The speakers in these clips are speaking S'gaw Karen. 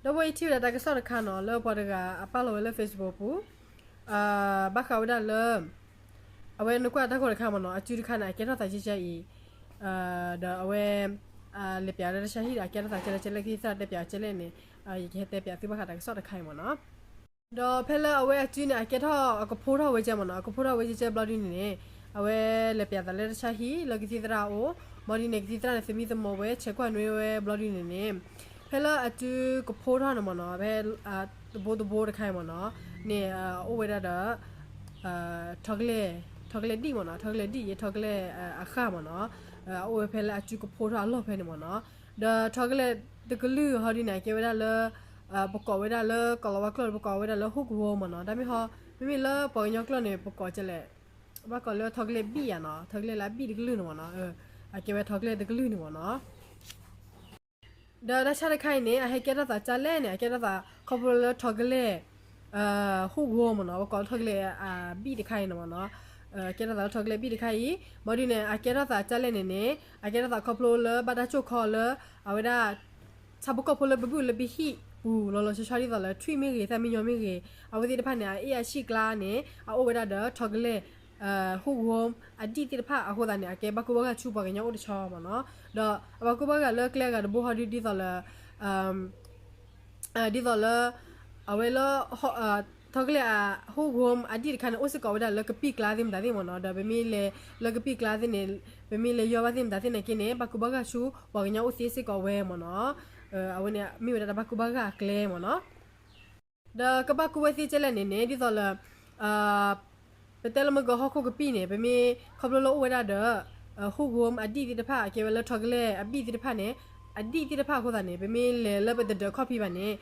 ဒီပုၢ်ဝဲၢ်အံၤထံၣ်ဝဲဒၣ်တၢ်ကစီၣ်တခါနီၤ လၢပှၤတဂၤအပာ်လီၤဝဲလၢ Facebook ပူၤ, ဘၣ်ဃးဝဲဒၣ်လၢ အဝဲနကွၢ်တၢ်ဂီၤတခါမ့ၢ်နီၤ အစုတခါန့ၣ် အကဲထီၣ်သးကဲကဲအံၤ, ဒီးအဝဲ လဲၤပၠးလၢတၢ်ဆါဟံၣ်ဒီး အကဲထီၣ်သးကဲလဲၣ်ကဲလဲၣ် ကသံၣ်သရၣ်တဲပၠးကဲလဲၣ်န့ၣ်, ယကဟဲတဲပၠးသုဘၣ်ဃးတၢ်ကစီၣ်တခါအံၤမ့ၢ်နီၤ. ဒီးဖဲလၢအဝဲအစုန့ၣ် အကဲထီၣ် အကဖိထီၣ်ဝဲကဲမ့ၢ်နီၤ အကဖိထီၣ်ဝဲကဲကဲဘျီဒုန့ၣ်န့ၣ်, အဝဲလဲၤပၠးသးလၢတၢ်ဆါဟံၣ်လၢကသံၣ်သရၣ်အအိၣ်, ဘျီဒုန့ၣ် ကသံၣ်သရၣ်န့ၣ် သမံသမိးဝဲ ဆဲးကွၢ်နွဲဝဲဘျီဒုန့ၣ်န့ၣ်, ဖဲလၢအစုကဖိထီၣ်န့ၣ်မ့ၢ်နီၤ ဖဲ တဘိတဘိတခါအံၤမ့ၢ်နီၤ, န့ၣ် အအိၣ်ဝဲဒၣ်ဒီး ထီကလဲၢ်, ထီကလဲၢ်ဒံၣ်မ့ၢ်နီၤ ထီကလဲၢ်ဒံၣ်ယဲ ထီကလဲၢ်အဃၢ်မ့ၢ်နီၤ, အအိၣ်ဝဲဖဲလၢအစုကဖိထီၣ်အလီၢ်ဖဲန့ၣ်မ့ၢ်နီၤ, ဒီးထီကလဲၢ်တကလုာ်ဟီဒုန့ၣ် အကဲဝဲဒၣ်လၢ ပကိးဝဲဒၣ်လၢ ကိၤလၤဝါကျိာ် ပကိးဝဲဒၣ်လၢ ဟူးကဝီၤမ့ၢ်နီၤ, တၢ်မ့ၢ်ဟီ မ့မ့ၢ်လၢပှၤကညီကျိာ်န့ၣ် ပကိးကဲလဲၣ်, ဘၣ်ကိးလၢထီကလဲၢ်ဘံၣ်ယါနီၤ ထီကလဲၢ်လၢအဘံၣ်တကလုာ်န့ၣ်မ့ၢ်နီၤ, အကဲဝဲထီကလဲၢ်တကလုာ်န့ၣ်မ့ၢ်နီၤ. ဒီးတၢ်ဆါတခါအံၤန့ၣ် အဟဲကဲထီၣ်သးကဲလဲၣ်န့ၣ် အကဲထီၣ်သးခီဖျိလၢထီကလဲၢ် ဟူးကဝီၤမ့ၢ်နီၤ ပကိးထီကလဲၢ်အဘံၣ်တခါအံၤန့ၣ်မ့ၢ်နီၤ, ကဲထီၣ်သးလၢထီကလဲၢ်ဘံၣ်တခါအံၤ, ဘျီဒုန့ၣ် အကဲထီၣ်သးကဲလဲၣ်န့ၣ်န့ၣ် အကဲထီၣ်သးခီဖျိလၢဘၣ်တၢ်ကိၢ်ခီလၢ အဝဲဒၣ် ဆၣ်ဖိကီၢ်ဖိလၢပဘူၣ်လၢပဟံၣ်ပူၤ လီၤလီၤဆီဆီဒ်သိးလၢ ထွံၣ်မ့ၢ်ဂ့ၤ သၣ်မံယီၤမ့ၢ်ဂ့ၤ အဝဲသ့ၣ်တဖၣ်န့ၣ် အအ့ၣ်အဆံၣ်ကျါန့ၣ် အအိၣ်ဝဲဒၣ်ဒီးထီကလဲၢ် ဟူးကဝီၤအဒံၣ်သ့ၣ်တဖၣ်အဃိသတးန့ၣ် အကဲဘၣ်ကူဘၣ်ဂာ်ဆူပှၤကညီအိၣ်တဆီမ့ၢ်နီၤ, ဒီးအဘၣ်ကူဘၣ်ဂာ်လၢကျဲအဂၤတဘိဟီဒ်သိးလၢ ဒ်သိးလၢ အဝဲလၢ ထီကလဲၢ်အဟူးကဝီၤအဒံၣ်တခါန့ၣ် အိၣ်စ့ၢ်ကီးဝဲဒၣ်လၢကပံၢ်ကျါသ့ၣ်မတၤသ့ၣ်မ့ၢ်နီၤ, ဒီးပမ့ၢ်လဲၤလၢကပံၢ်ကျါသ့ၣ်န့ၣ် ပမ့ၢ်လဲၤယီၢ်ဘၣ်သ့ၣ်မတၤသ့ၣ်နာ်က့န့ၣ် ဘၣ်ကူဘၣ်ဂာ်ဆူ ပှၤကညီအိၣ်သ့စ့ၢ်ကီးဝဲမ့ၢ်နီၤ, အဝဲန့ၣ်မ့ၢ်ဝဲဒၣ်တၢ်ဘၣ်ကူဘၣ်ဂာ်အကျဲမ့ၢ်နီၤ. ဒီးကဘၣ်ကူဝဲသ့ကဲလဲၣ်န့ၣ်န့ၣ် ဒ်သိးလၢ ပတဲလၢမ့ၢ်ကဟီၣ်ခိၣ်ကပံာ်န့ၣ် ပမ့ၢ်ခီဖျိလၢအိၣ်ဝဲဒၣ်ဒီး ဟူးကဝီၤအဒံၣ်သ့ၣ်တဖၣ် အကဲဝဲလၢထီကလဲၢ်အဘံၣ်သ့ၣ်တဖၣ်န့ၣ် အဒံၣ်သ့ၣ်တဖၣ်အဃိသတးန့ၣ် ပမ့ၢ်လဲၤလၢပတဒၢးခီၣ်ဖံးဘၣ်န့ၣ်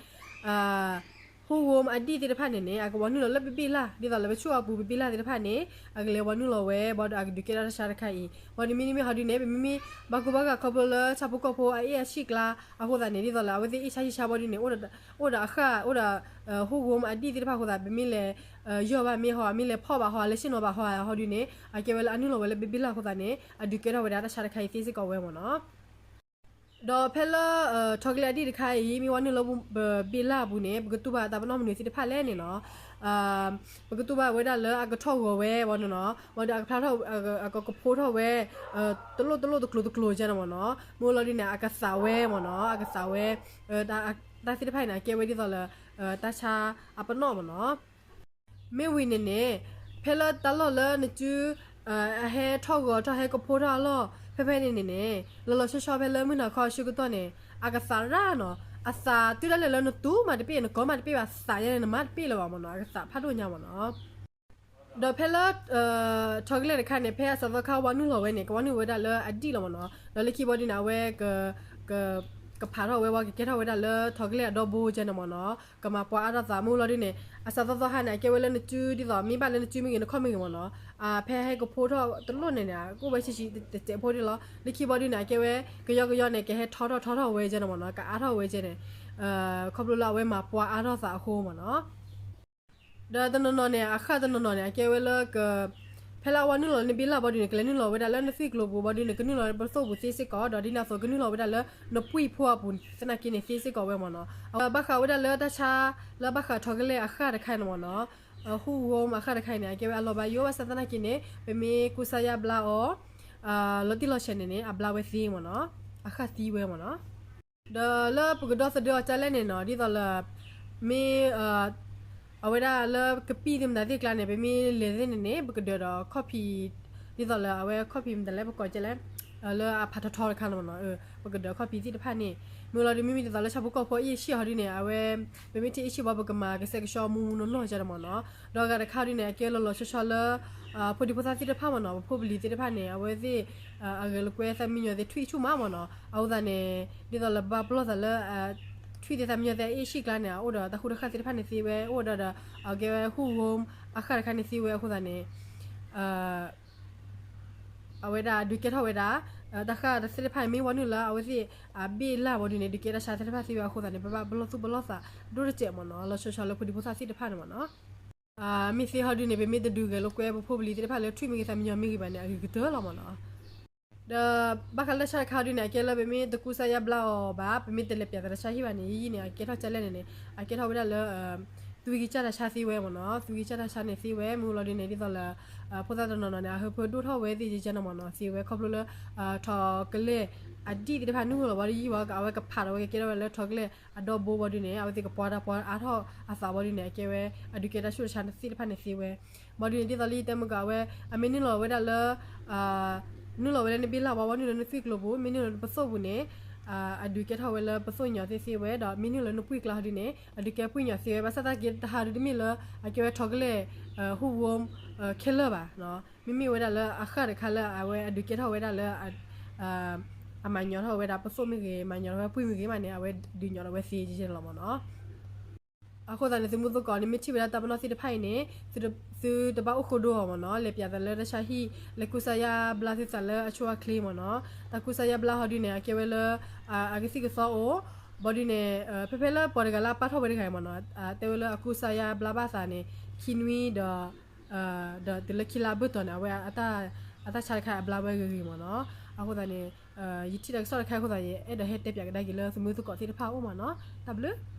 ဟူးကဝီၤအဒံၣ်သ့ၣ်တဖၣ်န့ၣ်န့ၣ် အကဝီၤနုာ်လီၤလၢပဘ့ၣ်လၢ် ဒ်သိးလၢပဆူၣ်အပူၤပဘ့ၣ်လၢ်သ့ၣ်တဖၣ်န့ၣ် အကလဲၤဝီၤနုာ်လီၤဝဲ ဘၣ်ဒီးအကဒုးကဲထီၣ်တၢ်ဆါတခါအံၤ ဘၣ်ဒီးမ့မ့ၢ်ဟီဒုန့ၣ် ပမ့မ့ၢ်ဘၣ်ကူဘၣ်ဂာ်ခီဖျိလၢဆၣ်ဖိကီၢ်ဖိအအ့ၣ်အဆံၣ်ကျါအဃိသတးန့ၣ် ဒ်သိးလၢအဝဲသ့ၣ်အ့ၣ်ဆါဆံၣ်ဆါဘၣ်ဒုန့ၣ် အိၣ်ဒီးအဃၢ် အိၣ်ဒီး ဟူးကဝီၤအဒံၣ်သ့ၣ်တဖၣ်အဃိသတး ပမ့ၢ်လဲၤ ယီၢ်ဘၣ်မ့ၢ်ဟီ မ့ၢ်လဲၤဖီၣ်ဘၣ်ဟီ လဲၤဆ့ၣ်နီၤဘၣ်ဟီဟီဒုန့ၣ် အကဲဝဲလၢအနုာ်လီၤဝဲလၢပဘ့ၣ်လၢ်အဃိသတးန့ၣ် အဒုးကဲထီၣ်ဝဲဒၣ်တၢ်ဆါတခါအံၤသ့စ့ၢ်ကီးဝဲမ့ၢ်နီၤ. ဒီးဖဲလၢ ထီကလဲၢ်အဒံၣ်တခါအံၤ မ့ၢ်ဝဲနုာ်လၢပဘ့ၣ်လၢ်အပူၤန့ၣ် ပကတူၢ်ဘၣ်တၢ်ပနီၣ်မနုၤသ့ၣ်တဖၣ်လဲၣ်န့ၣ်နီၤ ပကတူၢ်ဘၣ်ဝဲဒၣ်လၢအကထီၣ်ဂီၤဝဲဘၣ်နီၤနီၤ ဘၣ်ဒီးအကဖျါထီၣ် အကကဖိထီၣ်ဝဲ တလိၣ်တလိၣ်တကျိၤတကျိၤကဲန့ၣ်မ့ၢ်နီၤ မ့ၢ်လီၤဒုန့ၣ် အကသးဝဲမ့ၢ်နီၤ အကသးဝဲ တၢ်သ့ၣ်တဖၣ်အံၤန့ၣ် အကဲဝဲဒ်သိးလၢ တၢ်ဆါအပနီၣ်မ့ၢ်နီၤ မ့ၢ်ဝံၤန့ၣ်န့ၣ် ဖဲလၢတၢ်လီၢ်လၢနစု အဟဲထီၣ်ဂီၤထီၣ်ဟဲကဖိထီၣ်အလီၢ် ဖဲဖဲန့ၣ်န့ၣ်န့ၣ် လီၤလီၤဆီဆီဖဲလၢမုၢ်နၤခီဆၢကတီၢ်န့ၣ် အကသးရၣ်နီၤ အသးတုၤဒၣ်လဲာ်လၢနတူၢ်မးတပ့ၢ် နကီမးတပ့ၢ်ဘၣ် သးညါန့ၣ် နမါတပ့ၢ်လၢၤဘၣ်မ့ၢ်နီၤ အကသးဖးဒိၣ်ညါမ့ၢ်နီၤ ဒီးဖဲလၢ ထီကလဲၢ်တခါန့ၣ် ဖဲအစးသီခါဝါနုာ်လီၤဝဲန့ၣ် ကဝါနုာ်ဝဲဒၣ်လၢအဒံၣ်လီၤမ့ၢ်နီၤ ဒီးလၢခံဘီဒုန့ၣ် အဝဲ ကဖးထီၣ်ဝဲဝဲ ကကဲထီၣ်ဝဲဒၣ်လၢထီကလဲၢ်အဒီဘိကဲန့ၣ်မ့ၢ်နီၤ ကမၤပှၤအါထီၣ်သးမ့ၢ်လီၤဒုန့ၣ် အစးသီသီဟါန့ၣ် အကဲဝဲလၢနစုဒ်သိး မ့ၢ်ဘၣ်လၢနစုမ့ၢ်ဂ့ၤ နခီၣ်မ့ၢ်ဂ့ၤမ့ၢ်နီၤ ဖဲဟဲကဖိထီၣ်တလိၣ်န့ၣ်န့ၣ် ကအိၣ်ဝဲဆံးဆံးတစဲးဖိဒ်လီၤ လၢခံဘီဒုန့ၣ် အကဲဝဲ ကယီကယီန့ၣ် ကဟဲထီထီၣ်ထီထီၣ်ဝဲကဲန့ၣ်မ့ၢ်နီၤ ကအါထီၣ်ဝဲကဲန့ၣ် ခီဖျိလၢအဝဲမၤပှၤအါထီၣ်သးအဃိမ့ၢ်နီၤ ဒီးတနီၤနီၤန့ၣ် အဃၢ်တနီၤနီၤန့ၣ် အကဲဝဲလၢက ဖဲလၢအဝဲနုာ်လီၤနဘ့ၣ်လၢ်ဘီဒုန့ၣ် ကလဲၤနုာ်လီၤဝဲဒၣ်လၢနသွံၣ်ကျိၤပူၤဘီဒုန့ၣ် ကနုာ်လီၤပသိၣ်ပူၤသ့စ့ၢ်ကီး ဒီးဒ်န့ၣ်အသိးကနုာ်လီၤဝဲဒၣ်လၢနပှံၢ်ဖိအပူၤသနာ်က့န့ၣ်သ့စ့ၢ်ကီးဝဲမ့ၢ်နီၤ အဝဲဘၣ်ဃးဝဲဒၣ်လၢတၢ်ဆါ လၢဘၣ်ဃးထီကလဲၢ်အဃၢ်တခါန့ၣ်မ့ၢ်နီၤ ဟူးဂိၢ်အဃၢ်တခါအံၤန့ၣ် အကဲဝဲအလီၤဘၣ်ယိၣ်ဘၣ်ဆၣ်သနာ်က့န့ၣ် ပမ့ၢ်ကူစါယါဘျါအီၤ လီၤတံၢ်လီၤဆဲးန့ၣ်န့ၣ် အဘျါဝဲသ့မ့ၢ်နီၤ အဃၢ်သံဝဲမ့ၢ်နီၤ ဒီးလၢပကဒီသဒၢအီၤကလဲၣ်န့ၣ်နီၤ ဒ်သိးလၢ မ့ၢ် အဝဲဒၣ်လၢကပံၢ်သ့ၣ်မတၤသ့ၣ်ကျါန့ၣ် ပမ့ၢ်လဲၤသ့ၣ်န့ၣ်န့ၣ် ပကဒၢးဒီးခီၣ်ဖံး ဒ်သိးလၢအဝဲခီၣ်ဖံးမတၤလဲၣ်ပကိးကလဲၣ် လၢအဖးထီထီတခါန့ၣ်မ့ၢ်နီၤ ပကဒၢးခီၣ်ဖံးသ့ၣ်တဖၣ်န့ၣ် မ့ၢ်လီၤဒုးမ့မ့ၢ်ဒ်သိးလၢဆၣ်ဖိကီၢ်ဖိအ့ၣ်အဆံၣ်ဟီဒုန့ၣ် အဝဲ ပမ့ၢ်ထံၣ်အ့ၣ်အဆံၣ်ဘီပကမၤကစဲးကဆှီမူမူနီၢ်နီၢ်ကဲန့ၣ်မ့ၢ်နီၤ ဒီးအဂၤတခါဒုန့ၣ် အကဲလီၤလီၤဆီဆီလၢ ဖိဒံဖိသၣ်သ့ၣ်တဖၣ်မ့ၢ်နီၤ ပဖိပလံၤသ့ၣ်တဖၣ်န့ၣ် အဝဲသ့ၣ် အဂဲၤလိာ်ကွဲသၣ်မံယီၤသ့ၣ်ထွံၣ်ဆူၣ်မးမ့ၢ်နီၤ အဃိသတးန့ၣ် ဒ်သိးလၢဘၣ်ပလီၢ်သးလၢ ထွံၣ်သ့ၣ်သၣ်မံယီၤသ့ၣ်အ့ၣ်အဆံၣ်ကျါန့ၣ် အအိၣ်ဒီးတၢ်ဃူတၢ်ဃၣ်သ့ၣ်တဖၣ်န့ၣ်သ့ဝဲ အိၣ်ဒီးဒီး အကဲဝဲဟူးဂိၢ်အဃၢ်တခါန့ၣ်သ့ဝဲအဃိသတးန့ၣ် အဝဲဒၣ်ဒုးကဲထီၣ်ဝဲဒၣ် တၢ်ဃၢ်သ့ၣ်တဖၣ်မ့ၢ်ဝဲနုာ်လၢအဝဲသ့ၣ် အဘ့ၣ်လၢ်ဝဲဒုန့ၣ် ဒုးကဲတၢ်ဆါသ့ၣ်တဖၣ်သ့ဝဲအဃိသတးန့ၣ် ပဘၣ်ပလီၢ်သူၣ်ပလီၢ်သးဒိၣ်တစဲးမ့ၢ်နီၤ လီၤဆီဆီလၢဖိဒံဖိသၣ်သ့ၣ်တဖၣ်န့ၣ်မ့ၢ်နီၤ မ့ၢ်သ့ဟီဒုန့ၣ် ပမ့ၢ်တဒုးဂဲၤလိာ်ကွဲပဖိပလံၤသ့ၣ်တဖၣ်လၢထွံၣ်မ့ၢ်ဂ့ၤသၣ်မံယီၤမ့ၢ်ဂ့ၤဘၣ်န့ၣ် အဂ့ၤကတၢၢ်လီၤမ့ၢ်နီၤ ဒီးဘၣ်ဃးလၢတၢ်ဆါတခါဒုန့ၣ် အကဲလၢပမ့ၢ်တကူစါယါဘျါအီၤဘၣ်, ပမ့ၢ်တလဲၤပၠးသးတၢ်ဆါဟံၣ်ဘၣ်န့ၣ် ယံာ်ယံာ်န့ၣ် အကဲထီၣ်ကၢလဲၣ်န့ၣ်န့ၣ် အကဲထီၣ်ဝဲဒၣ်လၢ သွံဂံၢ်စၢ်တၢ်ဆါသ့ဝဲမ့ၢ်နီၤ. သွံဂံၢ်စၢ်တၢ်ဆါန့ၣ်သ့ဝဲ မုၢ်လီၤဒုန့ၣ် ဒ်သိးလၢ ဖိသၣ်တနီၤနီၤန့ၣ် အဟၢဖၢဒိၣ်ထီၣ်ဝဲသ့ၣ်ကကဲနီၤမ့ၢ်နီၤ သ့ဝဲခီဖျိလၢ ထိးကလဲၢ်အဒံၣ်သ့ၣ်တဖၣ်နုာ်လီၤဘၣ်ဒီးယံာ်ဝဲ အဝဲကဖးဒီးဝဲကကဲထီၣ်ဝဲလၢထိးကလဲၢ်အဒီဘိဘၣ်ဒုန့ၣ် အဝဲသ့ၣ်ကပှၤတၢ်ပှၤအါထီၣ်အသးဘၣ်ဒုန့ၣ် အကဲဝဲ အဒုးကဲတၢ်ဆူၣ်တၢ်ဆါသ့ၣ်တဖၣ်န့ၣ်သ့ဝဲ ဘၣ်ဒုန့ၣ် ဒ်သိးလၢယတဲမုၢ်ကီး အဝဲ အမ့ၢ်နုာ်လီၤဝဲဒၣ်လၢ နုာ်လီၤဝဲလၢနဘ့ၣ်လၢ်ဝါဝါ နုာ်လီၤလၢနသွံၣ်ကျိၤပူၤ မ့ၢ်နုာ်လီၤလၢနပသိၣ်ပူၤန့ၣ် အဒုးကဲထီၣ်ဝဲလၢပသိၣ်ညီၣ်သ့သ့ဝဲ ဒီးမ့ၢ်နုာ်လီၤလၢနပှံၢ်ကျါဟီဒုန့ၣ် အဒုးကဲပှံၢ်ညီၣ်သ့ဝဲ ဘၣ်ဆၣ်သနာ်က့တဟါဒုတမ့ၢ်လၢ အကဲဝဲထိးကလဲၢ် ဟူဝိ ခဲလၢာ်ဘၣ် မ့မ့ၢ်ဝဲဒၣ်လၢအဃၢ်တခါလၢအဝဲအဒုးကဲထီၣ်ဝဲဒၣ်လၢ အမၤညီထီၣ်ဝဲဒၣ်ပသိၣ်မ့ၢ်ဂ့ၤ မၤညီထီၣ်ဝဲပှံၢ်မ့ၢ်ဂ့ၤမးန့ၣ် အဝဲဒုးညီထီၣ်ဝဲသ့ကဲလီၤမ့ၢ်နီၤ. အဃိသတးန့ၣ် သုမုၢ်သကိးန့ၣ် မ့ၢ်ထံၣ်ဝဲဒၣ်တၢ်ပနီၣ်သ့ၣ်တဖၣ်အံၤန့ၣ် သုတဘၣ်အိၣ်ဃိဒိအီၤမ့ၢ်နီၤ လဲၤပၠးသးလၢတၢ်ဆါဟံၣ် လဲၤကူစါယါဘျါသုသးလၢအဆိအချ့မ့ၢ်နီၤ. တၢ်ကူစါယါဘျါဟီဒုန့ၣ် အကဲဝဲလၢ အကသံၣ်ကသီအိၣ် ဘၣ်ဒုန့ၣ် ဖဲဖဲလၢပှၤတဂၤလၢအပာ်ထီၣ်ဝဲတဂၤအံၤမ့ၢ်နီၤ တဲဝဲလၢအကူစါယါဘျါဘၣ်သးန့ၣ် ခံနွံဒီး ဒီးတုၤလၢခံလါအဘၢၣ်တီၤန့ၣ် အဝဲ အတၢ်ဆါတခါအဘျါဝဲဂ့ၤဂ့ၤမ့ၢ်နီၤ. အဃိသတးန့ၣ် ယထံၣ်တၢ်ကစီၣ်တခါအဃိသတး ယအဲၣ်ဒိးဟဲတဲပၠးကဒါက့ၤလၢသုမုၢ်သကိးသ့ၣ်တဖၣ်အအိၣ်မ့ၢ်နီၤ. တၢ်ဘျုး